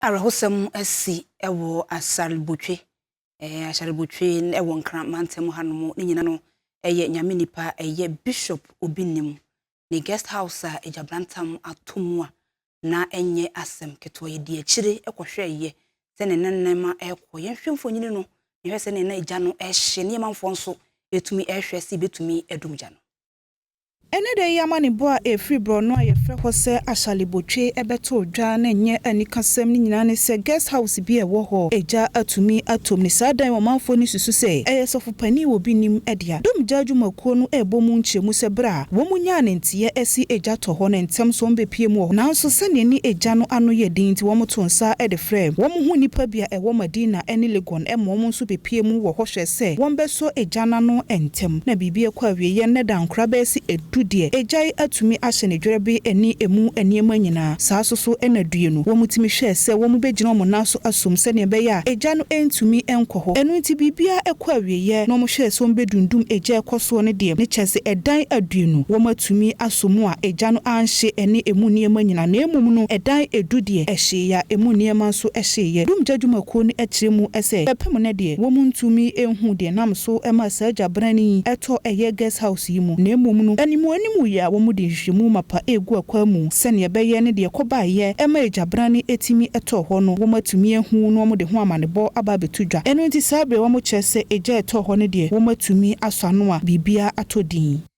Awerɛhosɛm asi wɔ Ashaley-Botwe. Ashaley-Botwe wɔ Nkran mantam hanom. Ne nyinaa no ɛyɛ Nyame nipa ɛyɛ Bishop Obinim ne guest house a agyabrantam ato mu a na ɛnyɛ asɛm ketewa. Yɛdi akyire kɔhwɛeɛ sɛnea na nneɛma ɛrekɔ. Yɛnhwɛ mfonini no na yɛhwɛ sɛnea na agya no ɛhye. Nneɛmanfoɔ nso ɛtumi ɛhwɛ sɛ yɛbɛtumi adum gya no. Ɛne da yi amanebɔ a ɛfiri borɔno a yɛfrɛ hɔ sɛ Ashaley-Botwe ɛbɛtoo dwa na ɛnyɛ anikasɛm no nyinaa ne sɛ guest house bi a ɛwɔ hɔ agya atumi atom ne saa dan. Ɔmanfoɔ no susu sɛ ɛyɛ sɔfopanin Obinim ɛdea. Dumgya adwumakuo no ɛrebɔ mu nkyerɛmu sɛ berɛ a wɔn mu nyaa ne nteɛ asi agya tɔ hɔ no, ntɛm so wɔn bɛpie mu wɔ hɔ, nanso sɛnea ne agya no ano yɛ den nti, wɔn to nsa de frɛ wɔn ho nnipa bi a ɛwɔ Madina ne Legon ɛma wɔn nso bɛpie mu wɔ hɔ hwɛ sɛ wɔn bɛsɔ agya n'ano ntɛm na biribi akɔ awieeɛ. Ne da nkora bɛyɛ si 10 deɛ, agya yi atumi ahyɛ ne dwerɛbe ne emu nneɛma nyinaa. Saa so so ɛna due no wɔn tumi hwɛ sɛ wɔn bɛgyina wɔn nan so asom sɛnea ɛbɛyɛ a agya no ntumi nkɔ hɔ. Ɛno nti biribiara ɛkɔ awieeɛ na wɔn hwɛ sɛ wɔn bɛdundum agya ɛkɔ soɔ no deɛ, ne kyɛ sɛ ɛdan 20 wɔn atumi aso mu a agya no anhye ɛne emu nneɛma nyinaa, na emom no ɛdan 10 deɛ ɛhyeeɛ a emu nneɛma nso ɛhyeeɛ. Dumgya dwumakuo no akyerɛ mu ɛsɛ bɛpem no deɛ, wɔn ntumi ehu deɛ nam so ɛma saa gyabran yi ɛtɔ ɛyɛ guest house yi mu, na emom no animu animu yi a wɔn de nhwehwɛmu mapa egu akwan mu sɛnea ɛbɛyɛ ne deɛ kɔbaayɛ ɛma agyabran no etimi ɛtɔ hɔ no, wɔn atumi ehu na wɔn de ho amanebɔ aba abɛto dwa. Ɛno nti saa abere wɔn kyerɛ sɛ egya ɛtɔ hɔ no deɛ, wɔn atumi asɔ ano a biribiara atɔ din.